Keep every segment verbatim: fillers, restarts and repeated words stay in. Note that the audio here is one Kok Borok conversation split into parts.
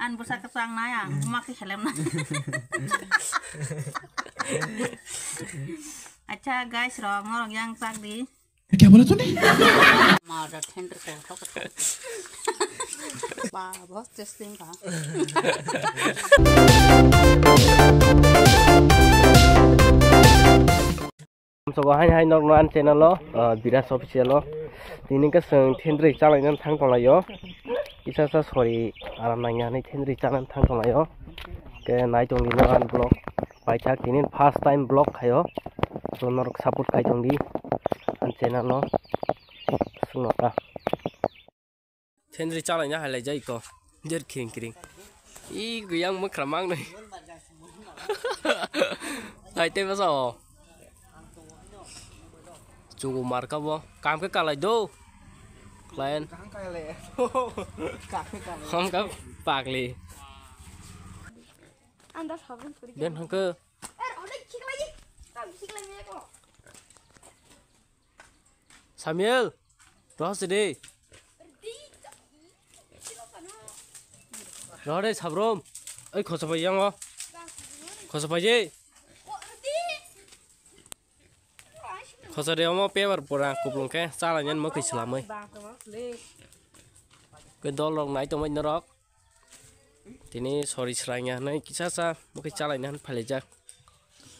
An bwsa kwchang nai ang, buma khe khelem na. Acha guys rok, norok yang chak di. क्या बोला तूने? Mada tender ko thok thok. Ba, bahut tasty ka. Sogo hai hai nok no an channel o, ah, Biras official o. Tini ke seng thendri chalai nan thang tong lai o. Isa sa sorry, aram nang ya ni thendri chalai nan thang tong lai o. Ke nai tong di no an vlog. Paithak tini first time vlog khaio. So norok support khai tong di an channel no. Sungno ta. Thendri chalaina hai lai jai ko. Jer kring kring. I guyang mukra mang nai. Hai te basa o. Chugu marka bo. Kam ke kalai do. Client. Ham ka pakli. Andas habun kuri. Den hangke. Samuel, roh sidi. Roh de sabrom. Oi khosa pai yango. Khosa pai je. Khosa de omo paper pura kuplung ke chala nyen mo kis lamai. Ke dol rok nai tongmai norok. Tini sori srangya hinwi kisa sa mokhe chalaina hinwi phailaijak.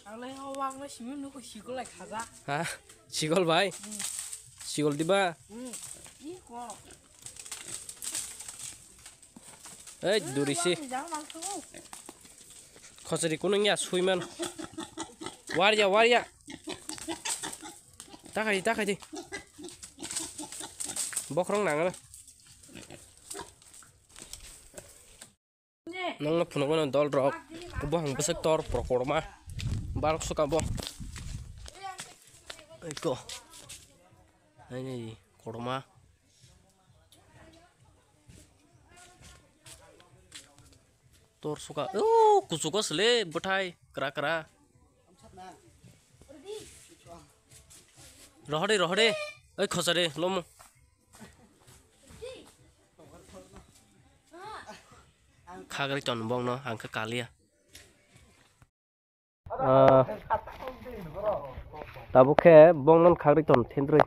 Ang lai ho wak no simi nuko sikol lai khaja. Ha? Sikol bai? Sikol diba? Hmm. Ih, ko. Ei, duri si. Wak ni jang mang thu. Khosari kunung ya suiman. Warya, warya. Takai, takai di. Bokrong nang na. Nangno phunukmano dol rok, bo hang bwswk tor pura kotorma, barok swkang bo. Eko. Aini kotorma. Tor swkang, o kuchugo sle bwthai kwra kwra. Rohode, rohode, oi khosade, lomo. Khagri ton bongno ang khe kaliya. Ah, tabuk khe bongno khagri ton thendrwi.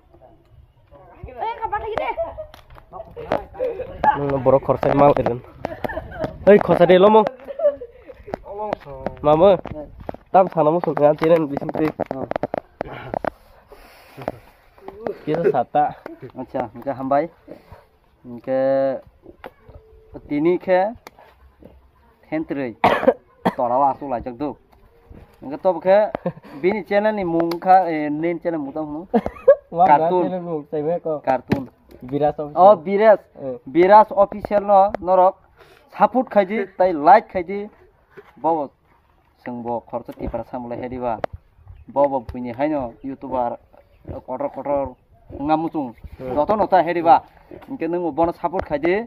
Nungno borok khorsa mal kairen. Oi, khosa de lomo. Mamo. Tam sana mo sung ngan chenen bising twi. Kisa sata. Acha, hingke hambai. Hingke tini khe thentrwi tola o aswk laijak do. Hingke tobo khe bini channel ni mung kha, eh, nini channel mung tamo hwnwi. Cartoon. Channel mung tei be ko. Cartoon. Biras official. Oh, Biras. Eh. Biras official no norok support khaidi, tai like khaidi. Bobo. Chwng bo khoroksa tipra samung lai hediba. Bo bo buini haino YouTuber kotor kotor wngma muchung. Hmm. Joto no ta hediba. Hinkhe nwng bono support khaidi.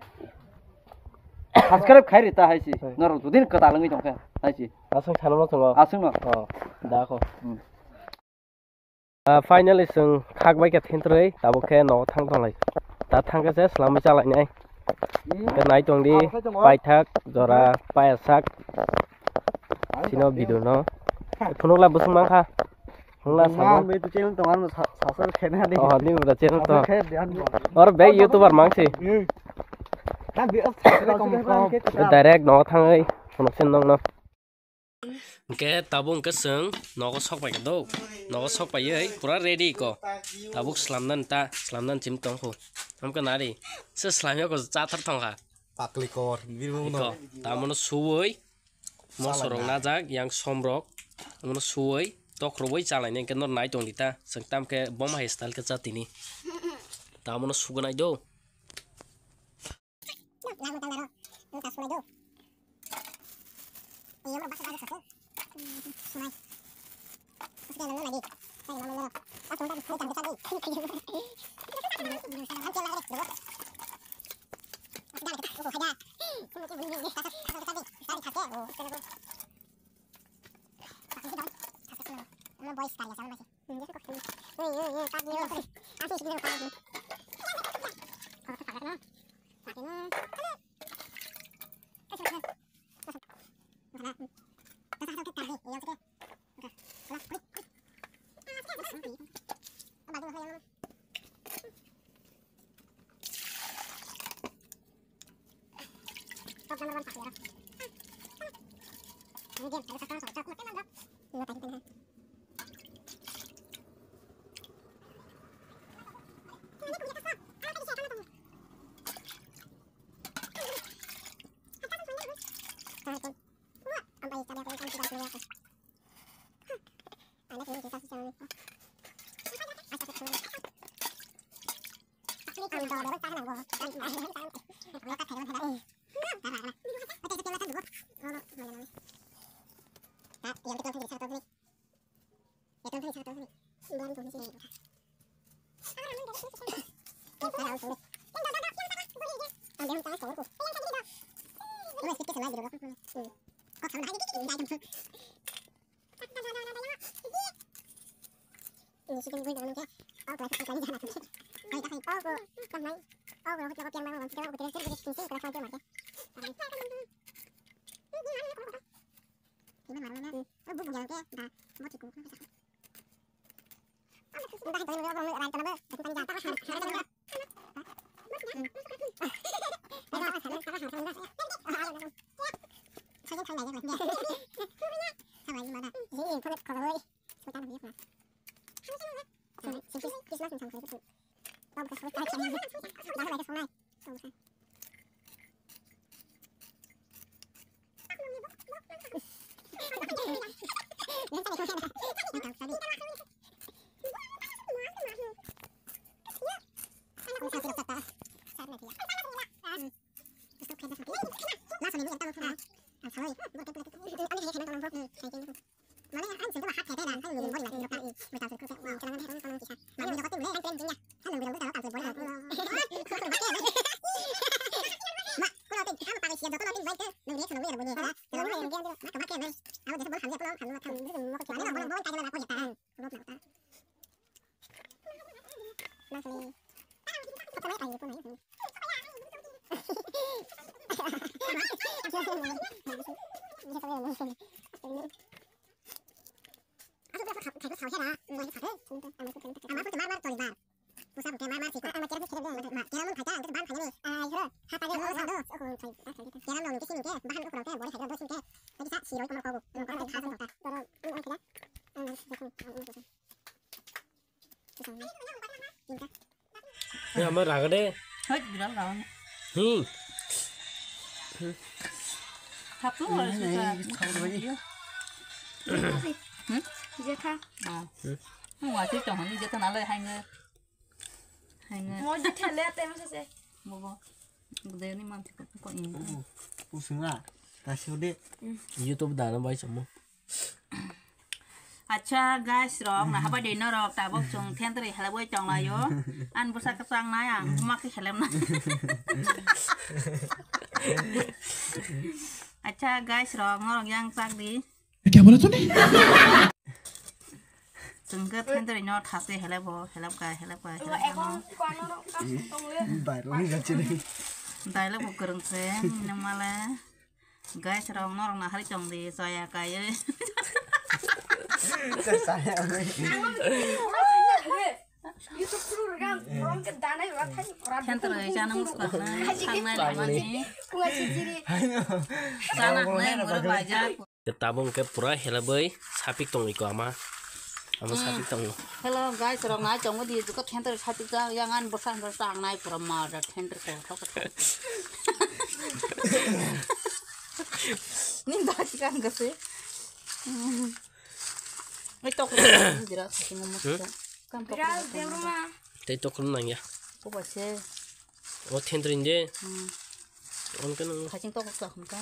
Subscribe khairi ta haisi. Hmm. Norok jodi kwtal wngwi tongkhe haisi. Aswk sana muchungo. Aswk no. Oh, da kho. Hmm. Ah, finally, chwng khak bai khe thentrwi, tabuk khe nogo thang tonglai. Ta thang khe se swlamwi chalainai. Khe nai tong di, paithak, jora, payasak. Sino video no. Phunukla bwswk mankha. Phunukla sabo. Ang bai tu channel tong, ano sa-, subscribe khe na di. Oh, ni bwrw channel tong. Subscribe khe di, ano. Or bek YouTuber mangsi. Hmm. Kan bi up subscribe kom kom. Direct nogo thangwi phunuksin nongno. Hingke tabuk hingke chwng nogo sok pai kha do, nogo sok paiwi pura ready ko. Tabuk slamnani ta, slamnani chim tong kho. Hamkhe nari, se slamya ko chathar tong kha. Pakli kor, bini mung no. Iko, tamono suwoi, moso rok najak, yang som rok, tamono suwoi, tok rwui chalaini hingke nor nai tong di ta, chwng tamkhe boma hai style khe cha tini. Tamono sugnai do. Ama raga de. Hoi, biral raga. Hmm. Thap tu harus suka. Hmm? Jetha. Ah. Hmm. Mo wati to honi jetha nalai hainga. Hainga. Mo jetha le te mo se. Bobo. Gede ni man ko ko in. Usunga. Tasode. YouTube dana bai samo. Acha guys rok, na habai de norok tabok chwng thentwrwi heleboi tonglaio. An bwsa kwchang nai ang, buma khe helem nai. Acha guys rok, norok yang chak di. Kya bola tune? Chwng khe thentwrwi no thaske helebo, helep kai, helep kai, helep kai. Bai rok ni jachini. Dai le bo kwrwng se, nangmale. Guys rok, norok na hari tong di, chaya kai. Thentwrwi chana muskang nai, thang nai lamani. Chana nai, mura baja. Tabuk hwnkhe pura heleboi sapik tongwi ko ama. Ama sapik tongo. Hello guys, rok nai chongwi di, jikon thentwrwi sapik jak, yang ani bwsa hwnba tangnai pura ma da thentwrwi ko thok thok. Ni da chikan gase. Ai tok jira sapik mo. Kam tok. Tei tokon nangya. Ko ba se. O thentwrwi de. Hmm. Onkhe nang. Khaching tok tok hwnka.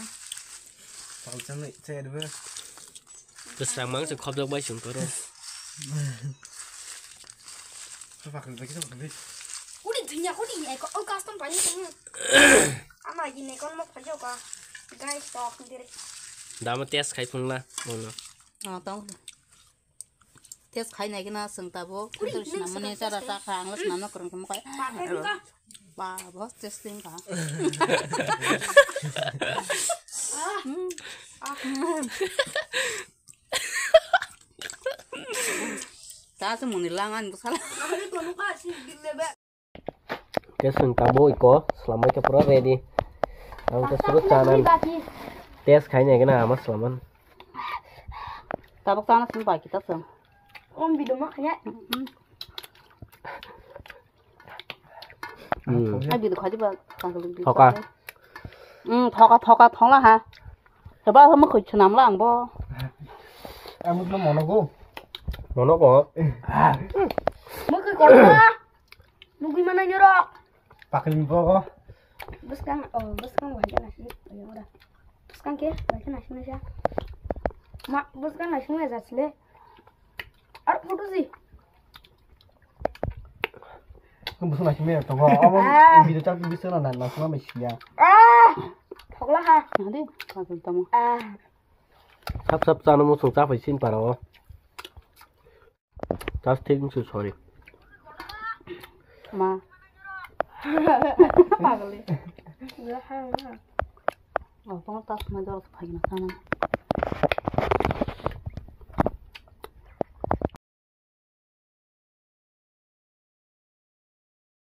Salsa ni che de. Bwswk mang se khobjak bai sung koro. Sapak ni bagi sapak ni. Kudi dunia kudi ni eko o custom pani sung. Ama ini kon mo phajo ka. Guys tok dire. Dama test khai phungla bono. Ah, tong. Test khai nai gina sung tabuk. Uri, thentwrwi nung swnam mani saka chara test chakha ang le swnam no kwrwng khe mukai. Ba, khai nung ka? Ba, boss testing ka. Ah. Hmm. Ah. Ta se muni langan bwsala. Ang le kono ka si gille be. Khe chwng tabuk iko swlambai khe pura ready. Ang to suru chana. Test khai nai gana ama salaman. Tabuk chana sini baki ta song. Om bido ma khanya. Hmm. Ai bido khaji ba tangkal bido. Thoka. Hmm, thoka thoka thongla ha. Heba hama khoi chunam la ang bo. Ang mutno mono go. Mono go. Mo khoi korma. Nugui mana nyorok. Pakling bogo. Bwskang, oh, bwskang bai khe naising, bai ora. Bwskang khe bai khe naising naisa. Ma, bwskang naising nai jasle. Ar photo si. Bwskang naising nai tongo. Abo Ah. Video chak bwskang na naising ma siya. Ah! Thokla ha. Nadi, katul tamo. Ah. Sap sap chano musung chapai sin paro. Tas thik wngse, sorry. Ma. Pagli. Oh, tong tas ma jor phai na sana.